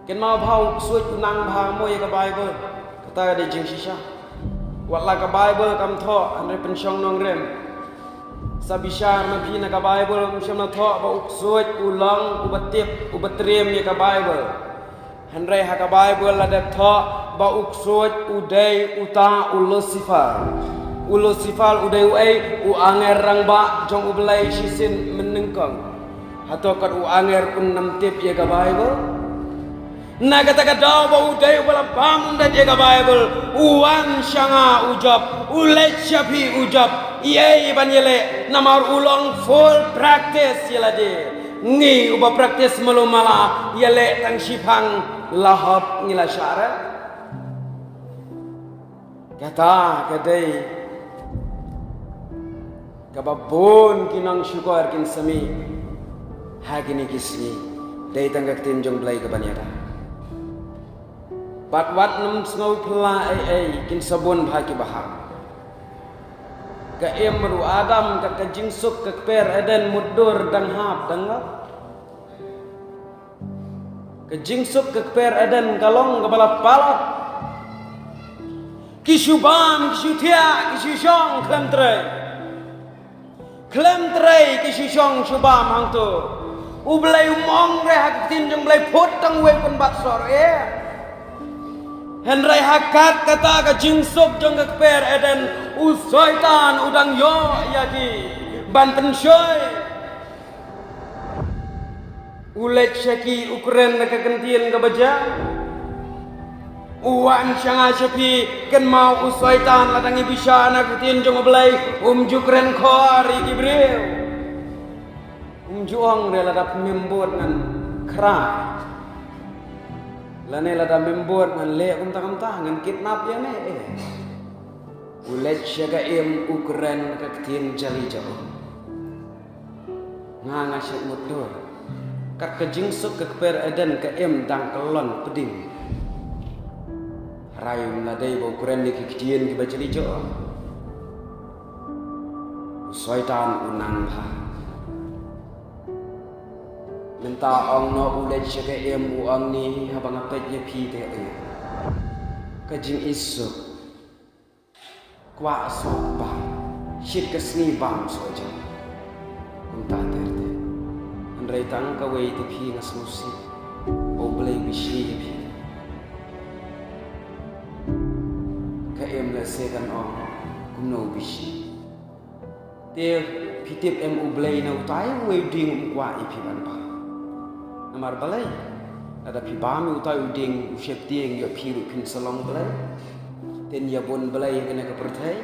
Kynmaw bha u ksuid u nang bha mo ïa ka Baibl. Kata ka dei jingshisha. Wat la ka Baibl kam thoh, hynrei pynshong nongrim. Sa bishar ma phi na ka Baibl, ym shym la thoh ba u ksuid u long uba tip, uba triem ïa ka Baibl. Hynrei ha ka Baibl la dep thoh ba u ksuid u dei uta u Lucifer. U Lucifer u dei uei? U angel rangbah jong U Blei shisien mynnyngkong. Hato kat u angel un ym tip ïa ka Baibl? Na kata ka daw ba u dei uba la bam da ïa ka Baibl, u wan sha nga u Job, u leit sha phi u Job, ïa i ban ïaleh, namar u long full practice ïa lade. Ngi uba practice malu mala, ïaleh tang shiphang la hok ngi la shah re. Kata ka dei kaba bun ki nongshukor kin sa mih ha kine ki sngi. Dei tang ka ktien jong Blei kaban ïada. Bad wat nym sngew phylla ei ei, kin sa bun bha kiba hap. Ka im bad u Adam, ka, ka jingsuk ka kper Eden mutdur dang hap dang ngop. Ka jingsuk ka kper Eden ka long kaba la palat. Ki shu bam, ki shu thiah, ki shu shong khlem trei. Khlem trei ki shishong shibam hangto. U Blei um ong re ha ka ktien jong u Blei phut tang wei pynbat sor e. Hynrei ha kat kata ka jingsuk jong ka kper Eden, u Soitan u dang ïoh ïa ki ban pynshoi. U leit sha ki u kren da ka ktien kaba jam. U wan sha nga sha phi, kynmaw u Soitan la dang ïa bishar na ka ktien jong u Blei, um ju kren khor ïa ki briew. Um ju ong re lada phim bud ngan khra. Lane lada phim bud ngan leh kumta kumta ngan kidnap ïa me eh. U leit sha ka im u kren ka ktien jali jong u. Nga nga shet mutdur. Kat ka jingsuk ka kper Eden ka im dang kyllon pding. Hynrei um la dei ba u kren ïa ki ktien kiba jali jong u. U Soitan u nang bha. Mynta ong noh u leit sha ka im u ong ni haba nga peit ïa phi te ïa. Ka jingisuk. Kwah suk bam, shit ka sngi bam suk jam. Kumta ter ter. Hynrei tang kawei te phi nga sngewsih. U Blei u bishi ïa phi. Ka im lehse kan ong kumno u bishi. Te phi tip em u Blei na utai uwei u dieng um kwah ïa phi ban bam. Namar balei? Lada phi bam ïa utai u dieng u sheptieng ïa phi ruh phin sa long Blei. Ten ïa bun Blei kane ka pyrthei.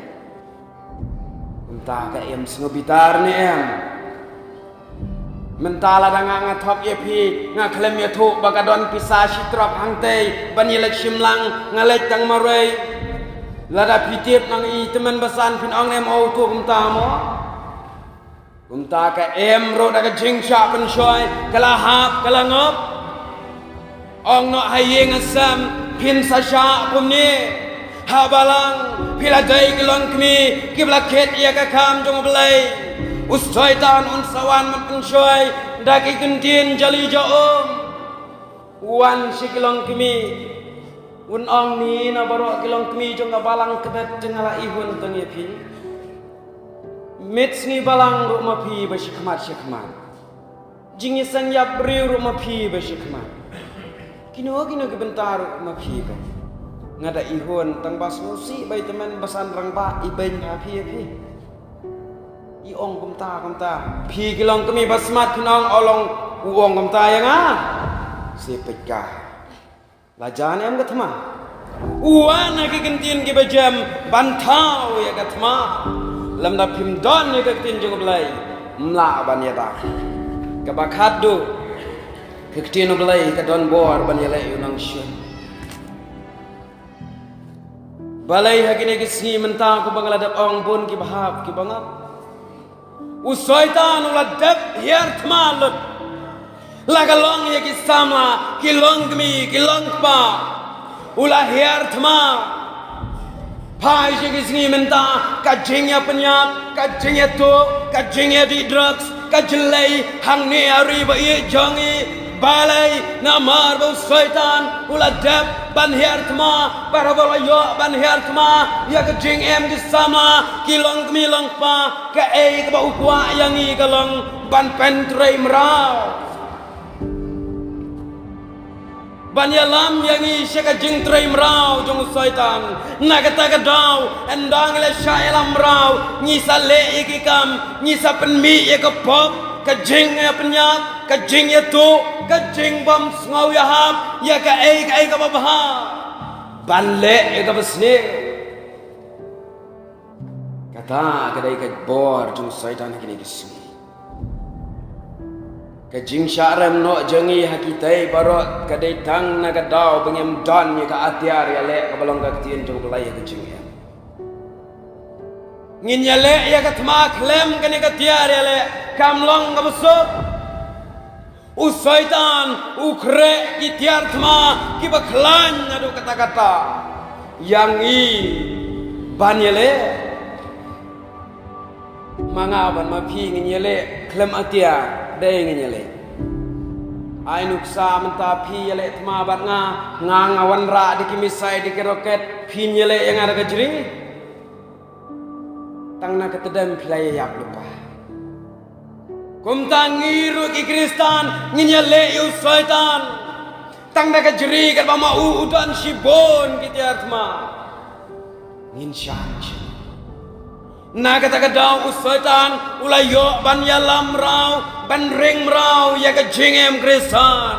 Mynta ka em sngewbitar ne em? Mynta lada nga nga thok ïa phi, nga khlem ïathuh ba ka don pisa shi trok hangtei ban ïaleit shim lang, nga leit tang marwei. Lada phi tip nang i tymmen basan phin ong ne em, o to kumta mo. Kumta ka em ruh da ka jingshah pynshoi, ka la hap, ka la ngop. Ong noh ha ïing ha sem, phin sa shah kumne. Ha balang, phi la dei ki longkmie, kiba la kit ïa ka kam jong u Blei. U Soitan un sa wan ban pynshoi, da ki ktien jali jong u. Wan sha ki longkmie. Un ong ni na baroh ki longkmie jong ka balang, ka bet te nga la ihun tang ïa phi. Miet sngi balang ruh ma phi ba shi khmat shi khmat. Jingïaseng ïap briew ruh ma phi ba shi khmat. Kino kino ki bynta ruh ma phi ba. Nga da ihun tang ba sngewsih ba i tymmen basan rangbah i beiñ ha phi ïa phi. I ong kumta kumta. Phi ki longkmie ba smat phin ong, o long u ong kumta ïa nga. Sipit ka. La jan em ka thma. U wan ha ki ktien kiba jem ban thaw ïa ka thma. Lymda phim don ïa ka ktien jong u Blei, ym lah ban ïada. Kaba khatduh, ka ktien u Blei ka don bor ban ïaleh ïa u nongshun. Balei ha kine ki sngi mynta kumba nga la dep ong, bun kiba hap kiba ngop. U Soitan u la dep hiar thma lut. La ka long ïa ki samla, ki longkmie, ki longkpa. U la hiar thma. Phai sha ki sngi mynta, ka jingïapynïap, ka jingïatuh, ka jingïadih drugs, ka jyllei hangne ha ri ba ïeit jong ngi. Balei? Namar ba u Soitan u la dep ban hiar thma, bad haba u la ïoh ban hiar thma ïa ka jingim ki samla, ki longkmie longkpa, kaei kaba u kwah ïa ngi ka long ban pyntrei mraw. Ban ïalam ïa ngi sha ka jingtrei mraw jong u Soitan. Na kata ka daw, ynda ngi la shah ïalam mraw, ngi sa leh ïa ki kam, ngi sa pynmih ïa ka pop, ka jingïapynïap, ka jingïatuh, ka jingbym sngew ïahap ïa kaei kaei kaba bha. Ban leh ïa kaba sniew. Kata ka dei ka bor jong u Soitan ha kine ki sngi. Ka jingshah rem noh jong ngi ha kitei baroh ka dei tang na ka daw ba ngim don ïa ka atiar ïaleh kaba long ka ktien jong u Blei ha ka jingim. Ngin ïaleh ïa ka thma khlem kane ka tiar ïaleh, kam long kaba suk. U Soitan u khreh ki tiar thma kiba khlaiñ naduh katta katta. Ïa ngi ban ïaleh. Ma nga bad ma phi ngin ïaleh khlem atiar, dei ngin ïaleh. Ai nuksa mynta phi ïaleh thma bad nga, nga nga wanrah da ki missile da ki rocket, phin ïaleh ïa nga da ka jri. Tang na ka tdem phi la ïa ïap lypa. Kumta ngi ruh ki Khristan ngin ïaleh ïa u Soitan. Tang da ka jri katba ma u u don shibun ki tiar thma. Ngin shan sha. Na kata ka daw u Soitan u la ïoh ban ïalam mraw, ban ring mraw ïa ka jingim Khristan.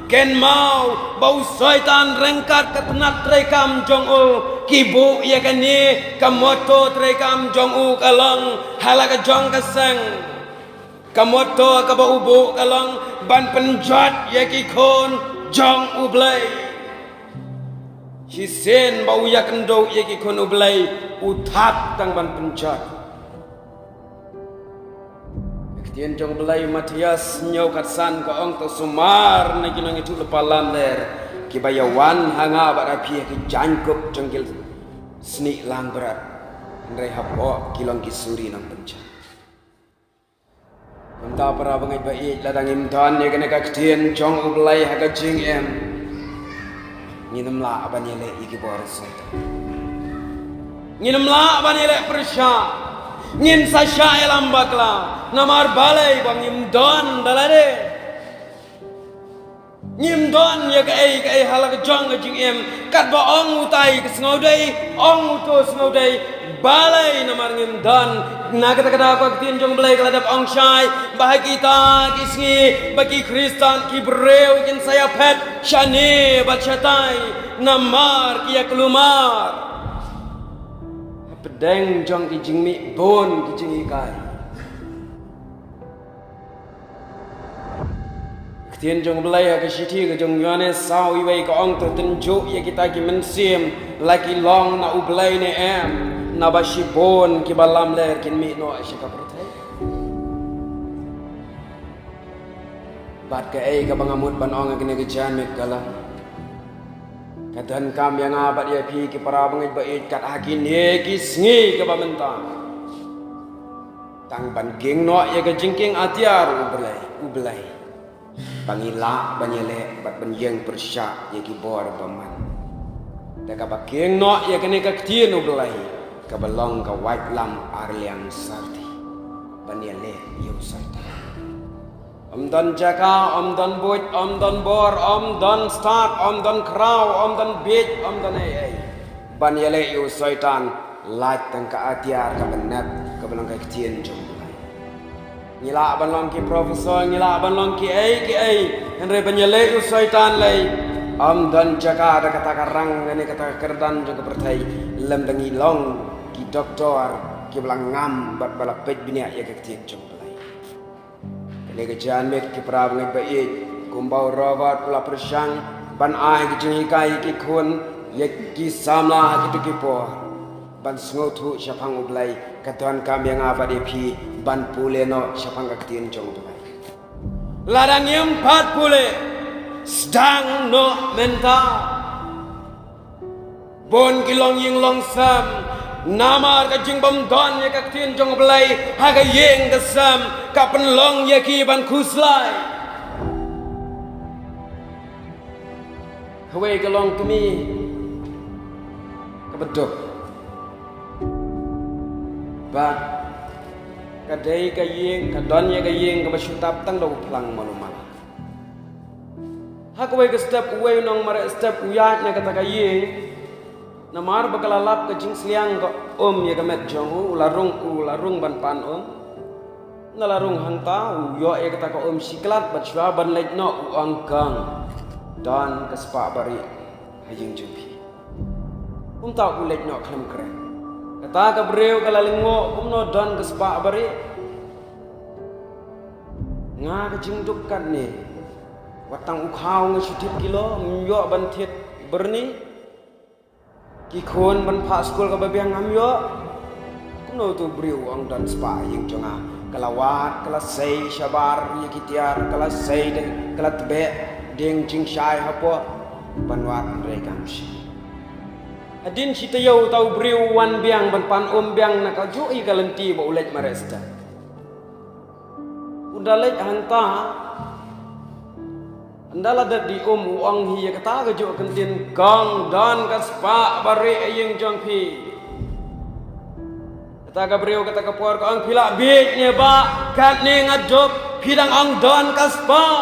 Kynmaw ba u Soitan ryngkat ka tnat treikam jong u ki buh ïa kane, ka motto treikam jong u ka long ha la ka jong ka seng. Ka motto kaba u buh ka long ban pynjot ïa ki khun jong U Blei. Shisien ba u ïakynduh ïa ki khun U Blei, u thad tang ban pynjot. Ka ktien jong U Blei, Mathaios hynñiew khatsan ka ong, to sumar na ki nongïathuhlypa lamler kiba ïawan ha nga bad ha phi ha ki jaiñkup jong ki snieh langbrot, hynrei hapoh ki long ki suri nongpynjot. Kumta para bangeit ba ïeit, lada ngim don ïa kane ka ktien jong U Blei ha ka jingim, ngin ym lah ban ïaleh ïa ki bor u Soitan. Ngin ym lah ban ïaleh pyrshah. Ngin sa shah ïalam bakla namar balei? Ba ngim don da lade. Ngim don ïa kaei kaei ha la ka jong ka jingim. Katba ong utai ka sngewdei, ong uto sngewdei. Balei? Namar ngim don. Na kata ka daw ka ktien jong U Blei ka la dep ong shai ba ha kita ki sngi ba ki Khristan, ki briew kin sa ïaphet shane bad shatai namar ki ïakulmar. Hapdeng jong ki jingmih bun ki jinghikai. Ktien jong U Blei ha ka shithi ka jong Ïoannis saw wei ka ong, to tynjuh ïa kita ki mynsiem, la ki long na U Blei ne em, naba shibun kiba lamler kin mih noh sha ka pyrthei. Bad kaei kaba nga mut ban ong ha kane ka janmiet ka long, ka donkam ïa nga bad ïa phi ki para bangeit ba ïeit, kat ha kine ki sngi kiba mynta, tang ban kieng noh ïa ka jingkieng atiar U Blei, U Blei, ba ngi lah ban ïaleh bad ban ïeng pyrshah ïa ki bor bymman. Da kaba kieng noh ïa kane ka ktien U Blei kaba long ka waitlam arliang sarti ban ïaleh ïa u Soitan. Ym don jaka, ym don buit, ym don bor, ym don stad, ym don khraw, ym don bieit, ym don ei ei ban ïaleh ïa u Soitan. Lait tang ka atiar kaba nep kaba long ka ktien jong U Blei. Ngi lah ban long ki professor, ngi lah ban long kiei kiei, hynrei ban ïaleh ïa u Soitan lei, ym don jaka da kata ka rang ne kata ka kyrdan jong ka pyrthei. Lymda ngi long ki doktor kiba la ngam bad ba la peit bniah ïa ka ktien jong U Blei. Kane ka janmiet ki para bangeit ba ïeit, kumba u Robert u la pyrshang ban ai ka jinghikai ïa ki khun, ïa ki samla ha kito ki por, ban sngewthuh shaphang U Blei, ka donkam ïa nga bad ïa phi ban pule noh shaphang ka ktien jong U Blei. Lada ngim pat pule, sdang noh mynta. Bun ki long ïing long sem namar ka jingbym don ïa ka ktien jong U Blei ha ka ïing ka sem, ka pynlong ïa ki ban khuslai. Kawei ka long kmie kaba duk, ba ka dei ka ïing, ka don ïa ka ïing kaba shu tap tang da u phlang malu mala. Ha kawei ka step uwei u nongmareh step u ïaid na kata ka ïing. Namar ba ka la lap ka jingsliang ka um ïa ka met jong u, u la rung, u la rung ban pan um. Na la rung hangta u ïoh ïa kata ka um shi klat bad shuwa ban leit noh u ong, kong, don ka spah barieh ha ïing jong phi. Kumta u leit noh khlem kren. Kata ka briew ka la lyngngoh, kumno don ka spah barieh? Nga ka jingduk katne, wat tang u khaw nga shu tip kilo, ngam ïoh ban thied byrni. Ki khun ban phah skul kaba biang ngam ïoh. Kumno uto u briew u ong don spah ha ïing jong nga? Ka la wad, ka la sei shabar ïa ki tiar, ka la sei de, ka la tbeh dieng jingshai hapoh ban wad, hynrei kam shym. Hadien shi taïew uta u briew u wan biang ban pan um biang na kajuh ïa ka lynti ba u leit mareh step. U da leit hangta, ynda la dep die um u ong hi ïa kata kajuh ka ktien, kong, don ka spah barieh ha ïing jong phi. Ka Ta ka briew kata ka por ka ong, phi la bieit ne bah, katne nga dup, phi dang ong don ka spah.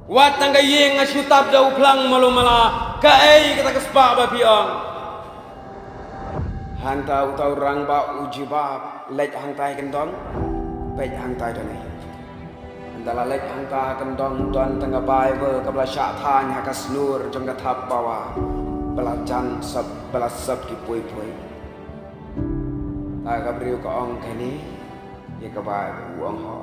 Wat tang ka ïing nga shu tap da u phlang malu mala, kaei kata ka spah ba phi ong? Hangta uta u rangbah u jubab, leit hangtai kyndong, peit hangtai don ei. Ynda la leit hangta kyndong don tang ka Baibl kaba la shah thaiñ ha ka snur jong ka thap bawa, ba la jan sop, ba la sop ki pui pui. Ta ka briew ka ong kane ïa ka Baibl, u ong ho.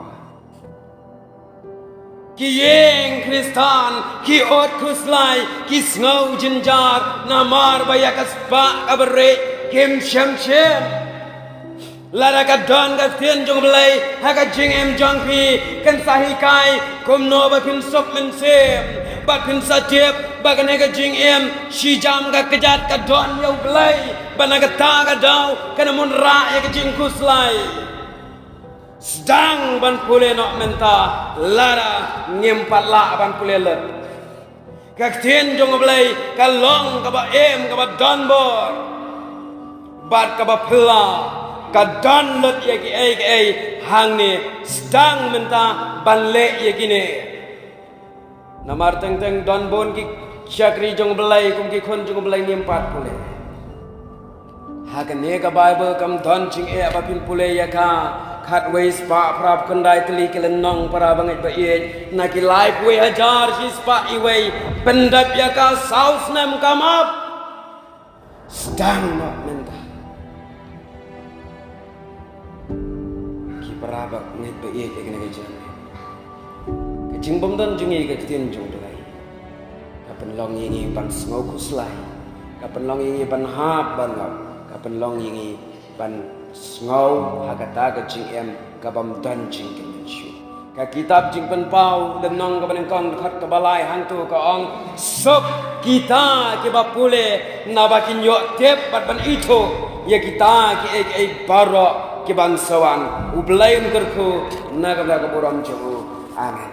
Ki ïing Khristan ki ot khuslai, ki sngew jynjar namar ba ïa ka spah kaba rieh kim shem shem. Lada ka don ka ktien jong U Blei ha ka jingim jong phi, kan sa hikai kumno ba phin suk mynsiem, bad phin sa tip ba kane ka jingim shi jam ka kjat ka don ïa U Blei, bad na kata ka daw kan ym wanrah ïa ka jingkhuslai. Sdang ban pule noh mynta lada ngim pat lah ban pule lut. Ka ktien jong U Blei ka long kaba im, kaba don bor bad kaba phylla, ka don lut ïa kiei kiei hangne. Sdang mynta ban leh ïa kine. Namar teng teng don bun ki shakri jong U Blei kum ki khun jong U Blei ngim pat pule. Ha kane ka Baibl kam don jingeh ba phin pule ïa ka. Khatwei spah phra phew khyndai tylli ki lynnong, para bangeit ba ïeit, na ki laiphew hajar shi spah iwei, pyndep ïa ka saw snem kam ap. Sdang noh mynta. Ki para bangeit ba ïeit, ïa kane ka jingeh, ka jingbym don jong ngi ka ktien jong U Blei, ka pynlong ïa ngi ban sngew khuslai, ka pynlong ïa ngi ban hap ban ngop, ka pynlong ïa ngi ban sngew ha kata ka jingim ka bym don jingkyrmen shuh. Ka kitab Jingpynpaw lynnong kaba nyngkong dkhot kaba lai hangto ka ong, suk kita kiba pule, naba kin ïoh tip bad ban ithuh ïa kita kiei kiei baroh kiban sa wan. U Blei un kyrkhu na ka bynta ka burom jong u. Amen.